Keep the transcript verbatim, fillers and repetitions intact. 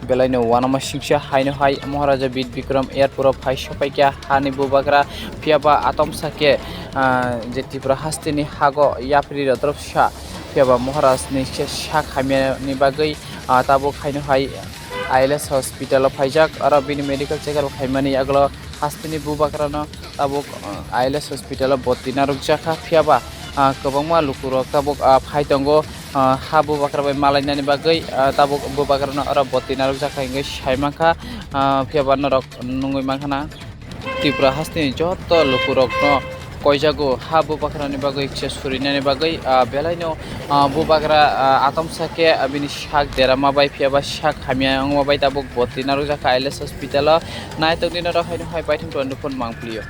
Belaino uanama singsa haino hai Maharaja Bir Bikram Airport o phai sophaikha hani bubagra, phiyaba atomsa khe, ah, je Tripura hasteni hago yapri rok dorop sa, phiyaba Maharaj ni se sak hamyani bagwi, ah, tabuk haino hai I L S hospital o phaijak, aro bini medical check up khaimani yagulo hasteni bubagrano tabuk, ah, I L S hospital o boti narwkjakha, phiyaba, ah, kwbangma lukurok tabuk, ah, phai tongo, ah, ha bubagra bai malainani bagwi, ah, tabuk bubagrano oro boti narwkjakha hingwi sai mankha, ah, phiyaba norok nungwi mankhana. Tripura hasteni joto lukurokno koijago ha bubagrani bagwi kisa surinani bagwi, ah, belaino, ah, bubagra, ah, atomsa khe, ah, bini sak derama bai phiyaba sak hamya wngma bai tabuk boti narwkjakha I L S hospital o. Naitokni norok haino hai baithang tongwi phone mangpili o.